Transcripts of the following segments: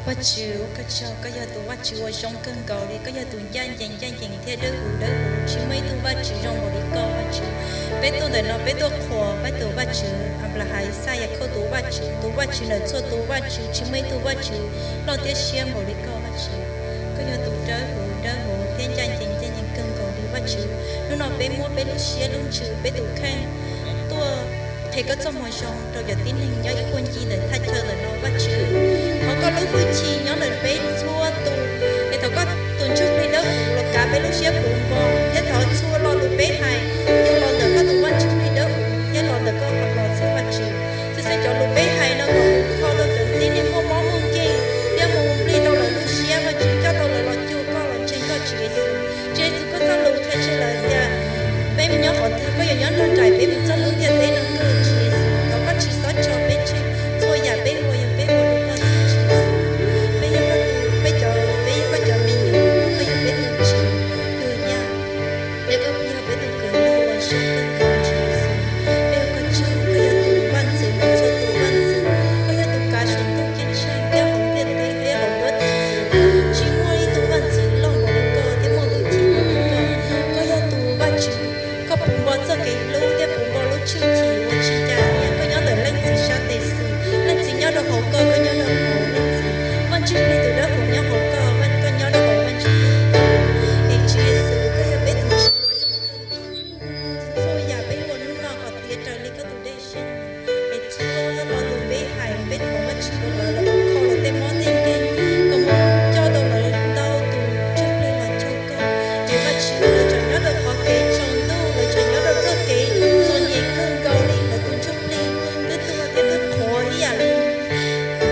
Vajtswv, ua koj tsaug, koj yog tus Vajtswv uas zoo kawg nkaus li, koj yog tus ncaj ncees ncaj ncees thiab dawb huv dawb huv, tsis muaj ib tug Vajtswv zoo npaum li koj Vajtswv. Peb tuaj ntawm no peb tuaj qhuas peb tus Vajtswv Anplahas, Ixaj, Yakhauj tus Vajtswv, tus Vajtswv ntawm txhua tus Vajtswv, tsis muaj ib tug Vajtswv loj thiab siab npaum li koj Vajtswv. Koj yog tus dawb huv dawb huv thiab ncaj ncees ncaj ncees kawg nkaus li Vajtswv. Hnub no peb muab peb lub siab lub ntsws peb tus kheej tuaj qhia koj txoj moo zoo rau cov tib neeg nyob ib puag ncig ntawm thaj chaw ntawm no Vajtswv. Thov koj lub hwj chim nyob ntawm peb txhua tus, es thov koj tus ntsuj plig dawb huv los kav peb lub siab puv npo, thiab thov txhua lo lus peb hais yuav los ntawm koj tus Vaj Ntsuj Plig dawb huv thiab los ntawm koj hom los txhua Vajtswv. Txhua txhua cov lus peb hais no kom mus kho rau cov tib neeg muaj mob muaj nkeeg thiab mus nplig rau lawv lub siab Vajtswv, coj tau lawv los cuag koj los ntseeg koj Tswv Yexus. Tswv Yexus, koj txoj lus qhia tseg lawm tias peb mus nyob qhov twg koj yuav nyob nrog nraim peb mus txog lub ntiaj teb no kawg Tswv Yexus. Thov koj tsis txhob tso peb tseg, txhua yam peb ua yog peb ua rau koj xwb Tswv Yexus. Peb yog koj tus, peb cov, peb yog koj cov me nyuam, koj yog peb tus Tswv, tus yaj, thiab koj yog peb tus Kwv Yexus uas zoo kawg nkaus Tswv Yexus. Peb ua koj tsaug, koj yog tus vaj ntxwv ntawm txhua tus vaj ntxwv, koj yog tus kav saum ntuj ceeb tsheej thiab hauv ntiaj teb thiab hauv duab txwv. Tsis muaj ib tug vaj ntxwv loj npaum li koj thiab muaj lub hwj chim npaum li koj. Koj yog tus Vajtswv, koj puv npo txoj kev hlub thiab puv npo lub hwj chim uas tsis ncaj nyiaj. Koj nyob ntawm Leej Txiv sab tes xis, Leej Txiv nyob rau hauv koj, koj nyob rau hauv Leej Txiv. Vaj Ntsuj Plig tus dawb huv nyob hauv koj, koj nyob rau hauv Vaj Ntsuj Plig. Es Tswv Yexus, koj yog peb tus Tswv. Txhua yam peb ua hnub no kom tiav raws li koj tus dej siab. Es txhua lo lus peb hais peb thov Vajtswv kom lawv los kho lawv tej mob tej nkeeg, kom mus coj tau lawv ntau tus ntsuj plig los cuag koj. Es Vajtswv, lawv tseem nyob rau qhov kev tsaus ntuj, lawv tseem nyob rau txoj kev txom nyem kawg nkaus li, lawv tus ntsuj plig twb tuag thiab twb qhuav ib yam li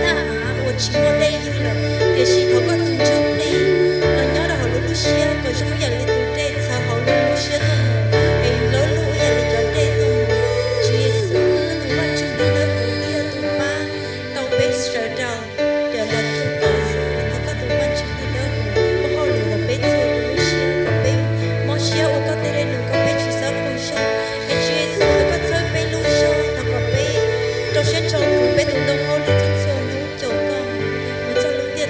nag av uas tsis muaj dej ywg lawm. Tiam sis thov koj tus ntsuj plig los nyob rau hauv lub lub siab kom zoo ib yam li tus dej txhawv hauv lub lub siab tuaj mus, es lawv lub ib yam li cov dej tuaj mus. Tswv Yexus, koj tus Vaj Ntsuj Plig dawb huv twb yog tus pab tau peb sawv rau cov los cuag koj xwb. Thov koj tus Vaj Ntsuj Plig dawb huv muaj hauj lwm hauv peb txhua tus lub siab kom peb mob siab ua koj tej dej num kom peb tsis txhob poob zog. Es Tswv Yexus, thov koj txhawb peb lub zog, thov kom peb rau siab ntso kwv peb tus ntoo hauj lwm txhua txhua hnub caum koj mus txog lub ntiaj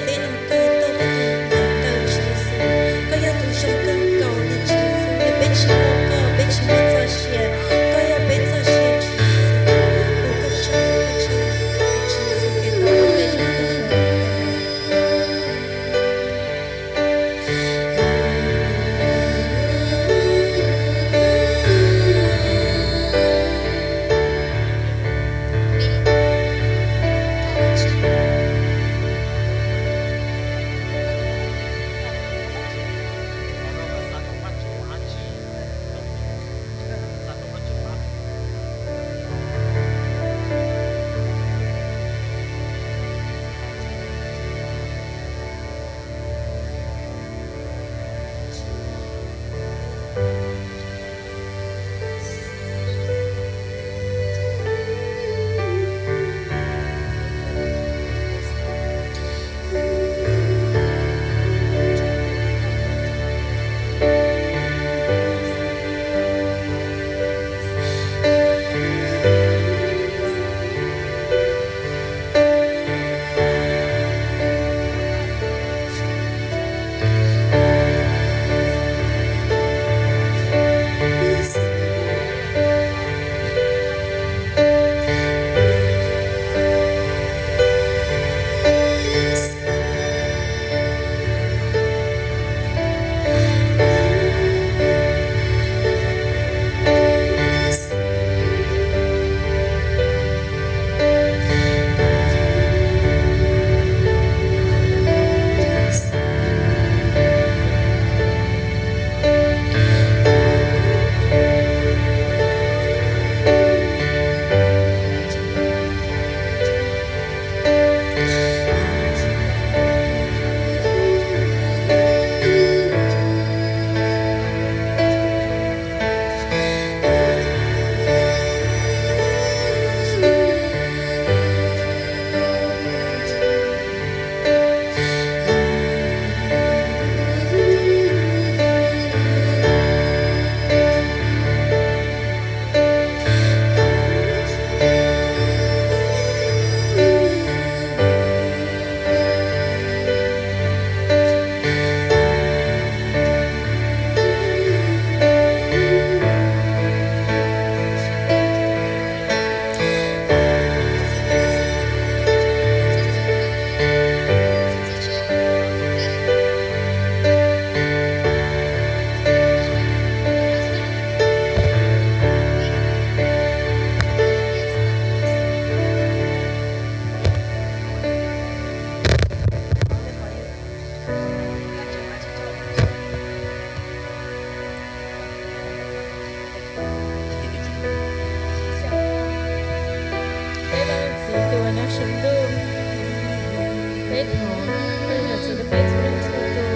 Peb thov koj zam txim rau peb txhua leej txhua tus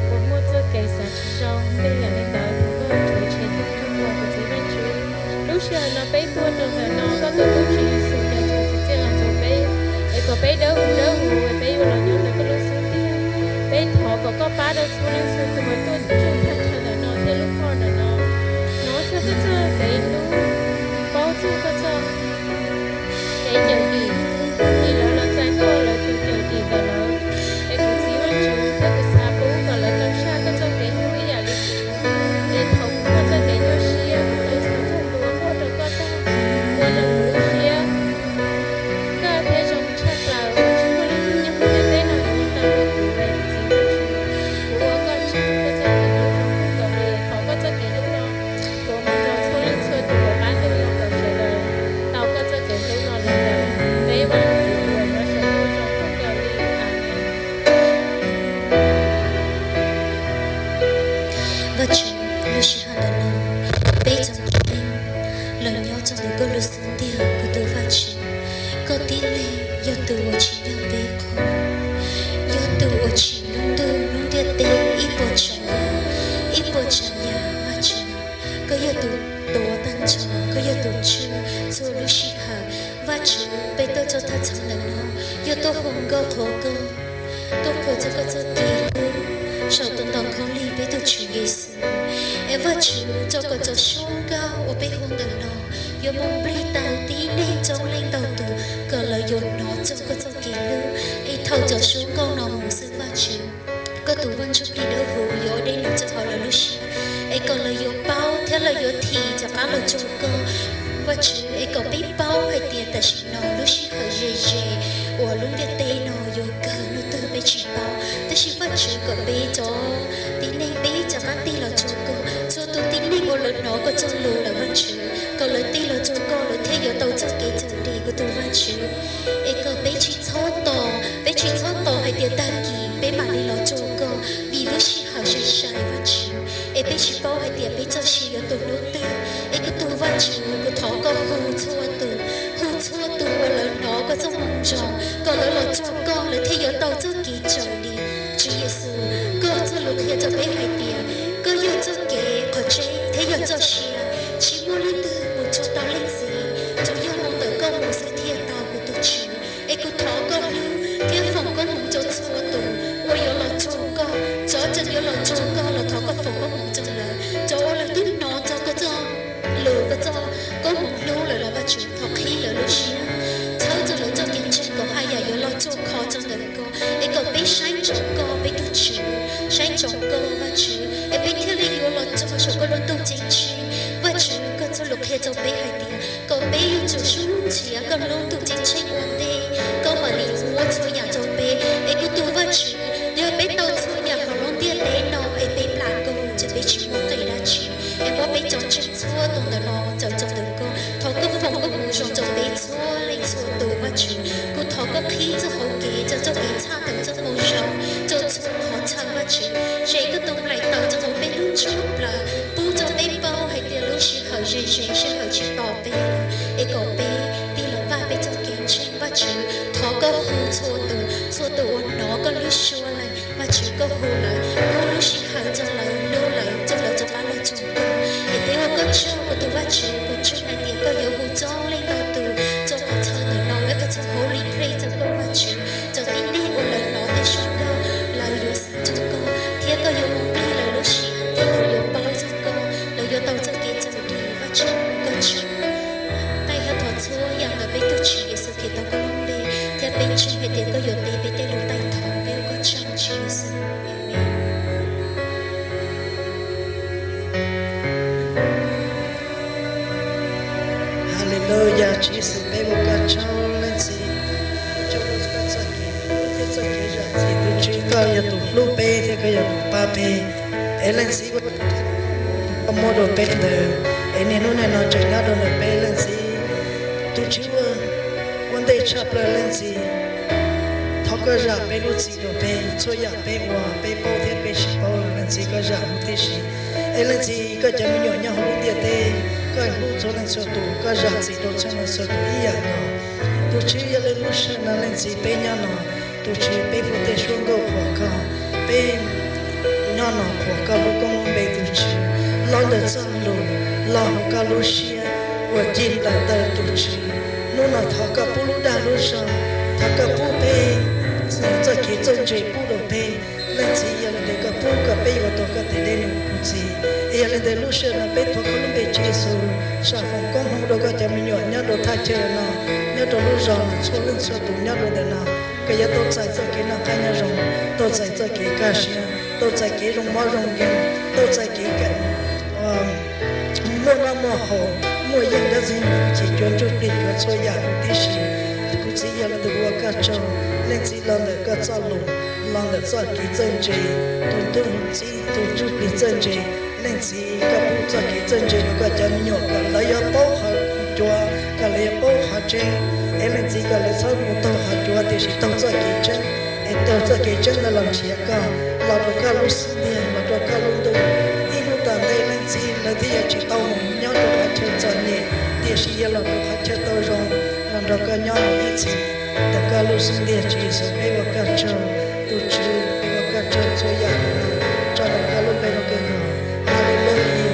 uas muaj txoj kev xav tsis zoo tej yam li ntawd, thov koj rhuav tshem tau rau kuv, kuv txiv Vajtswv. Lub sij hawm no peb tuaj rau ntawm no, koj tau tub Tswv Yexus cov txhua txhua txiaj los rau peb, es kom peb dawb huv dawb huv es peb yuav los nyob ntawm koj lub xub ntiag. Peb thov kom koj pab rau txhua leej txhua tus uas tuaj tsuj thaj chaw ntawm no thiab lub phoj ntawm no, hnov txog koj txoj kev hlub, paub txog koj txoj kev cawm dim, vim lawv los txais koj ua lawv tus cawm dim ntawm lawv. Es kuv txiv Vajtswv, koj kuv xav pub kom lawv tau saj koj txoj kev hlub ib yam li kuv. Es thaum kuv muaj txoj kev nyuaj siab, kuv tau txhua txhua tus uas muaj rau koj tag, ua rau kuv lub siab kaj thiab zoo tshaj plaws uas tsis muaj leej twg nyob hauv ntiaj teb no yuav ua tau li kuv li, kuv txiv Vajtswv. Kuv ua koj tsaug koj txoj kev hlub zoo kawg nkaus li, thov koj txoj kev hlub no puav mus rau txhua leej txhua tus uas pab tuaj los kom sawv daws tau koj txoj kev hlub no los ntawm peb Vaj Tswv uas nyob saum ntuj zoo kawg nkaus li. Amees. Vaj Tswv, lub sij hawm ntawm no peb txhua tus los nyob rau ntawm koj lub xub ntiag, kuv tus Vaj Tswv. Koj tib leeg yog tus uas tsim nyog peb qhov, yog tus uas tsim lub ntuj lub ntiaj teb ib puas tsav yam, ib puas tsav yam, Vaj Tswv. Koj yog tus tuav tag nrho, koj yog tus tswj txhua lub sij hawm. Vaj Tswv, peb tuaj txog thaj chaw ntawm no, yog tuaj hu nkauj qhuas koj, tuaj qhuas txog koj txoj kev hlub saum tus ntoo khaub lig peb tus Tswv Yexus. Es Vaj Tswv, tso kom cov suab nkauj uas peb hu ntawm no yuav mus nplig tau tib neeg coob leej ntau tus, kom lawv yuav hnov txog koj txoj kev hlub. Es thaum cov suab nkauj no mus xwb Vaj Tswv, koj tus Vaj Ntsuj Plig Dawb Huv yuav ua dej num txog hauv lawv lub siab, es kom lawv yuav paub thiab lawv yuav thim rov qab los txog koj. Vaj Tswv, es kom peb paub hais tias tam sim no lub sij hawm ze ze uas lub ntiaj teb no yuav kawg hnub twg peb tsis paub, tab sis Vaj Tswv kom peb cov tib neeg peb rov qab tig los txog koj. Txhua tus tib neeg uas lawv hnov koj txoj lus lawm Vaj Tswv, kom lawv tig los txog koj lawv thiaj yuav tau txoj kev txawm dim, kuv tus Vaj Tswv. Es kom peb tsis txhob tos, peb tsis txhob tos hais tias tag kis peb mam li los txog koj, vim lub sij hawm sai sai Vaj Tswv, es peb tsis paub hais tias peb txoj sia yuav tu hnub twg. Es kuv tus Vaj Tswv, kuv thov koj hu txhua tus, hu txhua tus uas lawv hnov koj txoj moo zoo, kom lawv los txog koj lawv thiaj yuav tau txoj kev txawm dim. Tswv Yexus, koj txoj lus qhia rau peb hais tias koj yog txoj kev, qhov tseeb thiab yog txoj sia, tsis muaj leej twg mus txog tau leej txiv, tsuas yog mus ntawm koj mus xwb thiaj tau, kuv tus Tswv. Es kuv thov koj hlub thiab foom koob hmoov rau txhua tus uas yuav los txog koj, cov tseem yuav los txog koj los thov koj foom koob hmoov rau lawv, cov uas lawv twb hnov txog koj txoj lus, koj txoj koob hmoov hlub lawm los Vaj Tswv thov qhib lawv lub siab, txhawb rau lawv txoj kev ntseeg kom haj yam yuav los txog kho txog ntawm koj, es kom peb saib ntsoov koj peb tus Tswv, saib ntsoov koj Vaj Tswv, es peb thiaj li yuav los txog saum koj lub ntuj ceeb tsheej. Vaj Tswv, koj txoj lus qhia rau peb hais tias kom peb yuav tsum sub nrhiav koj lub ntuj ceeb tsheej ua ntej, koj mam li muab txhua yam rau peb. Es kuv tus Vaj Tswv, yog peb tau txhua yam hauv lub ntiaj teb no es peb plam koj ces peb tsis muaj nqis dab tsi. Es muab peb cov ntseeg txhua tus ntawm no txawm txog ntawm koj, thov koj foom koob hmoov zoo rau peb txhua leej txhua tus Vaj Tswv. Kuv thov koj qhib txoj hauv kev rau txoj kev txhaj tawm txoj moo zoo rau txhua qhov chaw Vaj Tswv. Zes koj tus nplaim taws rau hauv peb lub ntsuj plaws, pub rau peb paub hais tias lub sij hawm ze ze sij hawm tsis tos peb lawm, es kom peb tig los npaj peb txoj kev ntseeg Vaj Tswv. Thov koj hu txhua tus, txhua tus uas hnov koj lub suab lawm Vaj Tswv, koj hu lawv, pub lub sij hawm rau lawv, hlub lawv, rau lawv rov qab los txog koj. Es peb ua koj tsaug kuv tus Vaj Tswv, kuv ntseeg hais tias koj yuav hu txhua leej txhua tus rau qhov chaw ntawm no, ua koj txoj hauj lwm plig rau koj Vaj Tswv, rau tib neeg uas lawv hnov tej suab nkauj lawv yuav xav txog koj, thiab koj yuav mus plig lawv lub siab, thiab lawv yuav paub txog koj, lawv yuav tau txoj kev txawm dim Vaj Tswv, ua koj tsaug. Taij thiab thov txhua yam ntawm peb tus Tswv Yexus Khetos koj lub npe, thiab peb ntseeg hais tias koj yuav teb peb tej lus taij thov, peb ua koj tsaug Tswv Yexus. Amees. Haleluyas, Tswv Yexus, peb ua koj tsaug Leej Txiv, tsaug rau koj txoj kev hlub thiab txoj kev zam txim, tus Tswv koj yog tus hlub peb thiab koj yog tus pab peb. Es Leej Txiv, koj muab rau peb ntawd, es niaj hnub niaj no tseem nyob rau ntawm peb Leej Txiv. Tus Tswv ua ntej tshaj plaws Leej Txiv, thov koj zam peb lub txim rau peb, txhua yam peb ua peb paub thiab peb tsis paub los Leej Txiv koj zam huv tib si. Es Leej Txiv, koj cov me nyuam nyob hauv lub ntiaj teb, koj hlub txhua leej txhua tus, koj zam txim rau txhua leej txhua tus ib yam nkaus. Tus Tswv, yog li lub sij hawm no Leej Txiv peb nyob no, Tus Tswv, peb muaj tej suab nkauj qhuas koj, peb nyob no qhuas koj lub koob lub npe tus Tswv, los ntawm txoj lus, los hauv koj lub siab uas ci ntawm ntawm tus Tswv. Hnub no thov koj pub lub dag lub zog, thov koj pub peb txoj kev txawj ntse pub rau peb. Leej Txiv, yog li ntawd koj pub kom peb yuav tau koj tes dej num tus Txiv. Yog li ntawd lub sij hawm no peb thov koj lub npe Tswv Yexus, sam foom koob hmoov rau koj cov me nyuam nyob rau thaj chaw no, nyob rau lub zos no, txhua leej txhua tus nyob rau ntawm no, koj yuav tau txais txoj kev noj qab nyob zoo, tau txais txoj kev kaj siab, tau txais kev zoo mob zoo nkeeg, tau txais kev muaj noj muaj haus, muaj yeej dab tsi ces cuav ntsuj plig cuav txhua yam huv tib si. Kuv Txiv, yog li ntawd kuv ua koj tsaug. Leej Txiv, los ntawm koj txoj lus, los ntawm txoj kev txawj ntse, tus ntsuj, tus ntsuj plig txawj ntse. Leej Txiv, koj pub txoj kev txawj ntse rau koj cov me nyuam kom lawv yuav paub qhov cuav, kom lawv yuav paub qhov tseeb. Es Leej Txiv, kom lawv txhob mus taug qhov cuav tiam sis taug txoj kev tseeb, es taug txoj kev tseeb ntawd los nrhiav koj, los rau koj lub xub ntiag, los rau koj lub ntuj. Ib hnub tom ntej Leej Txiv, lawv thiaj yuav tsis tau mus nyob rau qhov chaw txom nyem, tiam sis yuav los rau qhov chaw tau zoo, los nrog koj nyob mus ib txhis. Ntawm koj lub xub ntiag Tswv Yexus peb ua koj tsaug, tus Tswv peb ua koj tsaug txhua yam no, tso ntawm koj lub npe ua kawg nkaus. Haleluya.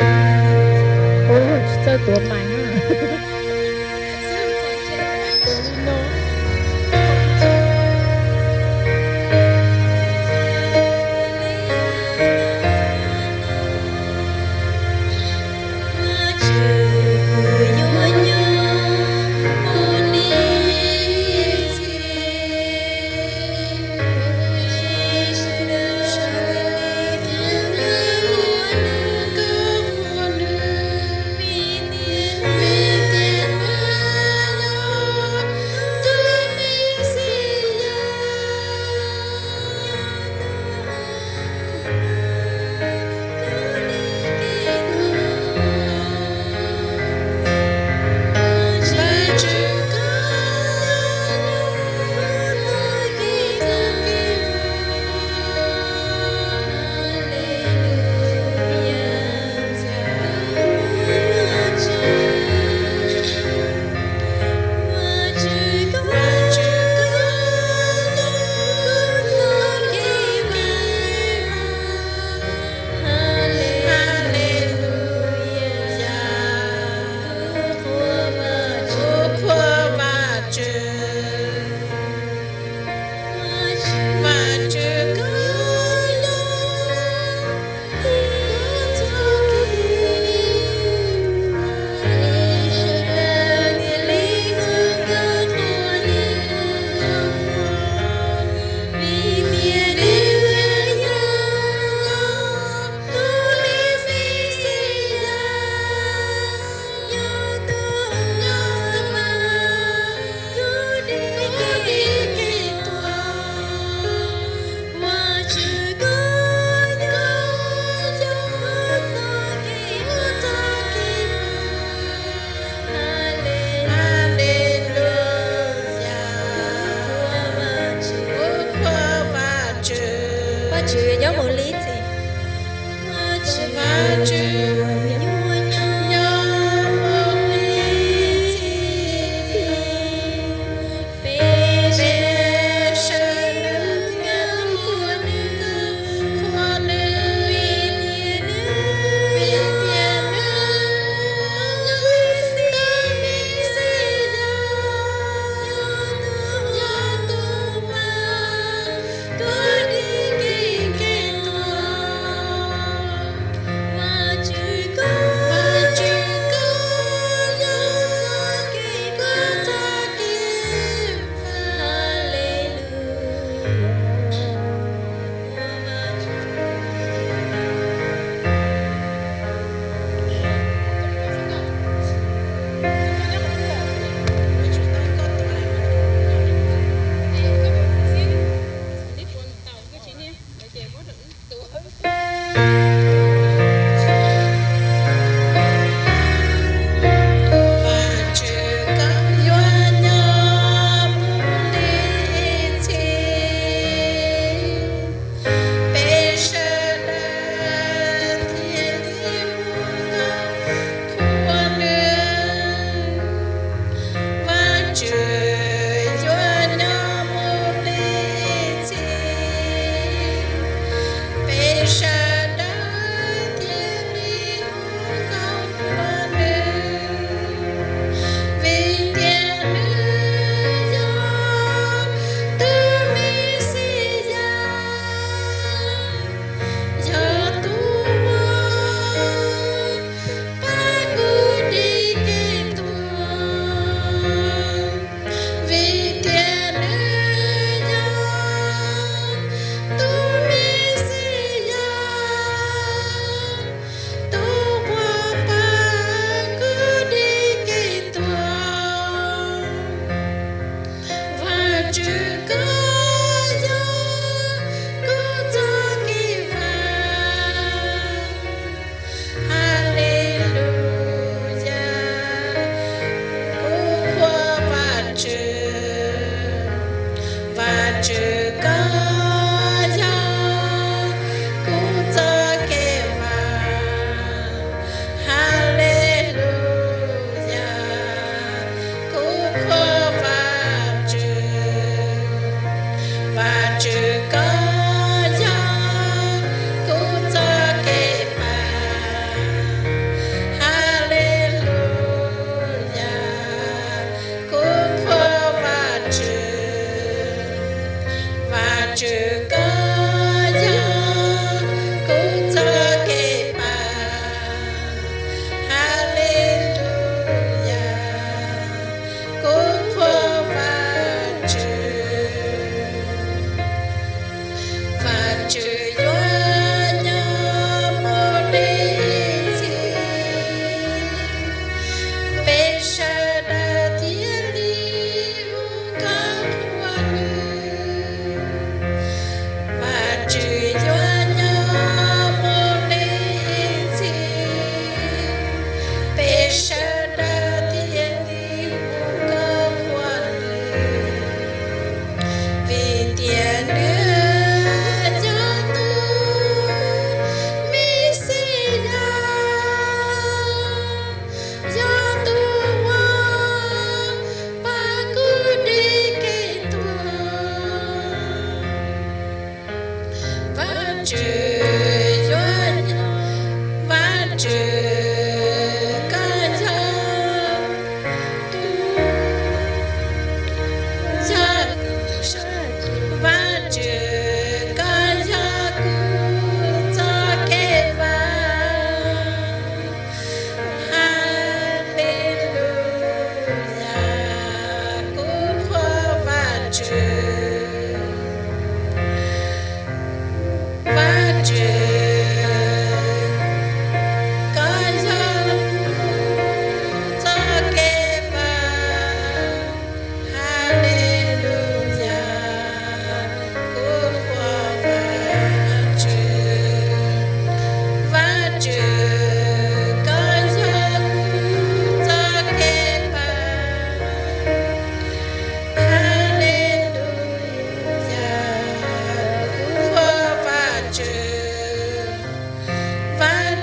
Ua tsis txawj tuav mais na.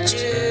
tsis